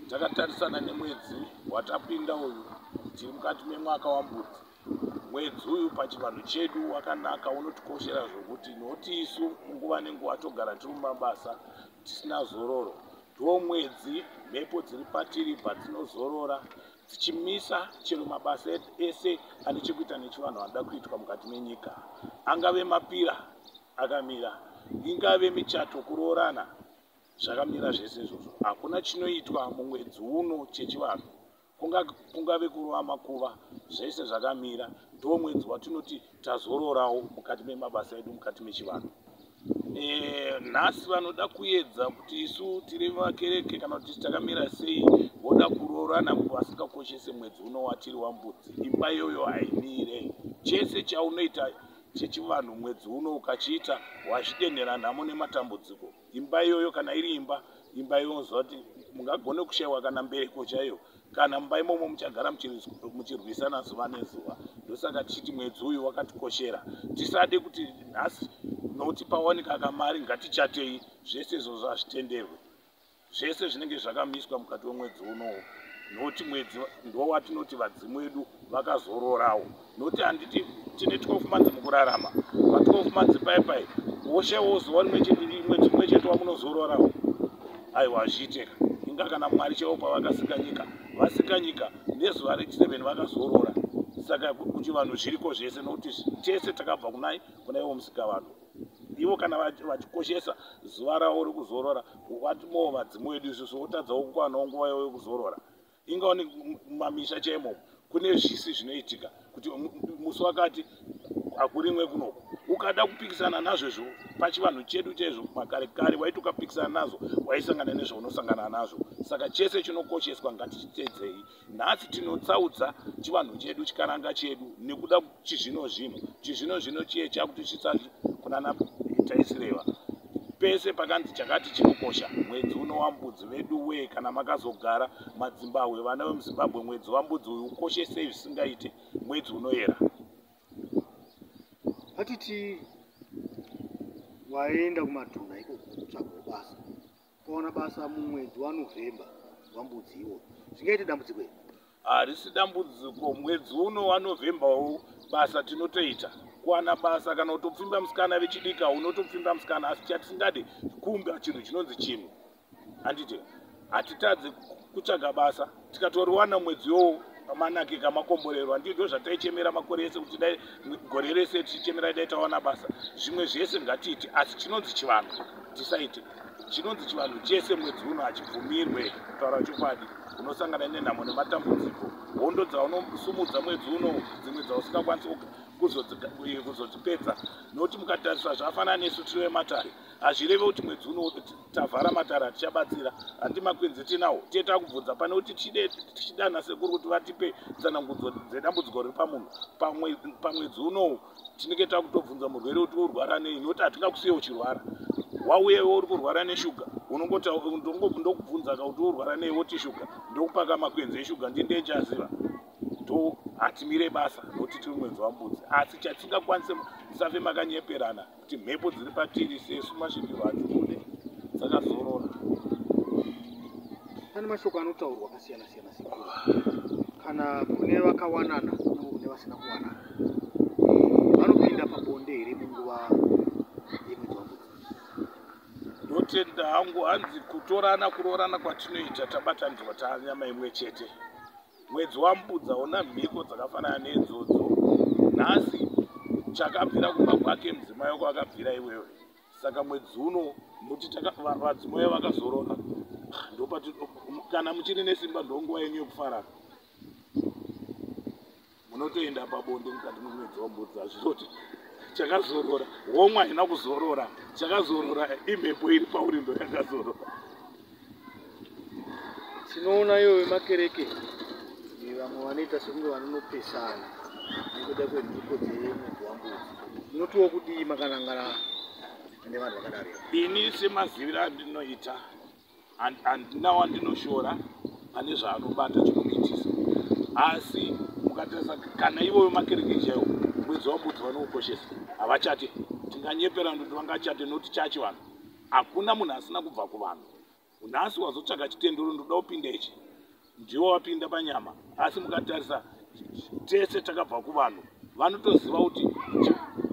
Takatarisana nemwedzi watapinda uyu, tiri mukati memwaka waMbudzi. Mwedzi uyu pachivanhu chedu wakanaka, unotikoshera zvokuti noti isu nguva nenguva togara tiri mumabasa tisina zororo. Ndiwo mwedzi mhepo dziri patiri padzinozorora dzichimisa chero mabasa ese ane chekuita nechivanhu anoda kuitwa mukati menyika. Angave mapira akamira, ingave michato, kuroorana, zvakamira zvese izvozvo. Hakuna chinoitwa mumwedzi uno chechivanhu, kungave kurova makuva, zvese zvakamira. Ndiwo mwedzi watinoti tazororawo mukati memabasa edu mukati mechivanhu. Nhasi vanoda kuedza kuti isu tiri vakereke kana kuti takamira sei, voda kuroorana vasingakoshese mwedzi uno watiri waMbudzi. Imba iyoyo haimire. Chese chaunoita chechivanhu mwedzi uno ukachiita, wazvidenhera nhamo nematambudziko. Imba iyoyo kana iri imba, imba iyoyo unoziva kuti mungagone kushayiwa kana mbereko chaiyo, kana mumba imomo muchagara muchirwisana zuva nezuva. Ndosaka tichiti mwedzi uyu wakatikoshera. Tisade kuti nhasi nokuti pawanika kamari ngatichatei, zvese izvozvo hazvitenderwe. Zvese zvinenge zvakamiswa mukati wemwedzi unowu, nokuti mwedzi ndowatinoti vadzimu vedu vakazororawo. Nokuti handiti tine 12 months mukurarama, pa12 months pai pai woshayiwawo zuva rimwe chete, mwedzi mumwe chete wamunozororawo? Aiwa, hazviiteka. Inga kana Mwari chaivo pavakasika nyika, vasika nyika nezuva rechi7 vakazorora. Saka kuchivanhu zviriko zvese, nokuti tese takabva kunai, kuna ivo Musikavanhu. Ivo kana vachikoshesa zuva ravo rekuzorora, watimowo vadzimu vedu isusu wotadzawo kukwanawo nguva yavo yekuzorora? Ingawo mumamisha chaimo kune zvisi zvinoitika kuti musi wakati hakurimwe kunoku. Ukada kupikisana nazvo izvo pachivanhu chedu chaizvo makare kare, waiti ukapikisana nazvo waisangana nezvaunosangana nazvo. Saka chese chinokosheswa ngatichitedzei. Nhasi tinotsautsa chivanhu chedu, chikaranga chedu, nekuda chizvino zvino. Chizvino zvino chiye chakutisvitsa kunana taisireva. Pese pakanzi chakati chinokosha, mwedzi uno waMbudzi vedu wee, kana makazogara madzimbahwe, vana vemuZimbabwe, mwedzi waMbudzi uyu ukoshesei zvisingaite. Mwedzi unoyera. Hatiti waenda kumadhuna ikoko kutsvagawo basa, ukawana basa mumwedzi waNovhemba waMbudzi iwoyo, zvingaite dambudziko here? Harisi dambudziko. Mwedzi uno waNovhemba uwu basa tinotoita, kuwana basa kana kutopfimba musikana. Vechidika unotopfimba musikana, asi chatisingade kumba chinhu chinonzi chinhu. Handiti hatitadzi kutsvaga basa tikatoriwana mwedzi iwowo? Manake kamakomborero. Handii ndo zvataichemera makore ese kuti dai gore rese tichichemera dai tawana basa? Zvimwe zvese ngatiiti, asi chinonzi chivanhu tisaite. Chinonzi chivanhu chese mwedzi uno hachibvumirwe. Kutaura chokwadi, unosangana nenhamo nematambudziko. Hondo dzaunosumudza mwedzi uno, dzimwe dzausingakwanisi kuzodzipedza, nokuti mukatarisa zvafanana nesu tiri vematare, hazvireve kuti mwedzi uno tavhara matare, hatichabatsira. Handi makwenzi tinawo, tiye takubvunza pane kuti tichidana sekuru kuti vatipe tsanangudzo dzedambudziko riri pamunhu. Pamwedzi unowu tinenge takutobvunza murwere kuti urwara nei, nokuti hatingakusiye uchirwara. Wauyewo uri kurwara neshuga, ndokubvunza ka kuti urwara nei, woti shuga, ndokupaka makwenzi eshuga. Ndindechaziva ndo hatimire basa nokuti tiri mwedzi waMbudzi. Asi chatisingakwanise, musafe makanyeperana kuti mhepo dziri patiri sesu masvikiro hatibude, dzakazorora. Pane mashoko anotaurwa akasiyana siyana, sekuru, kana kune vakawanana kune vasina kuwanana, vanopinda pabonde here munguva yemwedzi waMbudzi? Ndotenda hangu. Hanzi kutorana, kuroorana kwatinoita, tabatanidzwa tanyama imwe chete. Mwedzi waMbudzi hauna mhiko dzakafanana neidzodzo. Nhasi chakabvira kumba kwake mudzimai wako akabvira iwewe. Saka mwedzi uno nokuti vadzimai vakazorora, ndopati kana muchiri nesimba, ndonguva yenyu yekufarana, munotoenda pabonde mukati memwedzi waMbudzi. Hazviroti chakazorora homwe haina kuzorora. Chakazorora imhepo iri pauri, ndo yakazorora. Tinoona ivo vemakereke, vamwe vanoita sekunge vanonopesana nekuda kwemhiko dzemwedzi waMbudzi. Munotiwo kudii makanangana nevanhu vakadaro? Ini semaziviro andinoita, handina wandinoshora pane zvaanobata chinomuitisa. Asi mukatarisa kana ivoyo makereke chaiwo, mwedzi waMbudzi vanoukoshesa, havachate. Tinganyepera kuti vangachate nokuti chachi vanhu? Hakuna munhu asina kubva kuvanhu. Nhasi wazotsvaga chitendero, ndoda kupinda ichi, ndiwo wapinda panyama. Asi mukatarisa, tese takabva kuvanhu vanotoziva kuti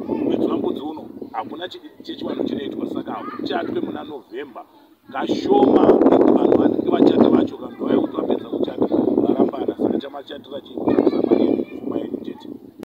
mwedzi waMbudzi uno hakuna chechivanhu chinoitwa, saka hakuchatwe muna November. Kashoma vanhu vanenge vachata vacho, kanhu vaya kuti vapedza kuchata varambana, saka chamachatira chii?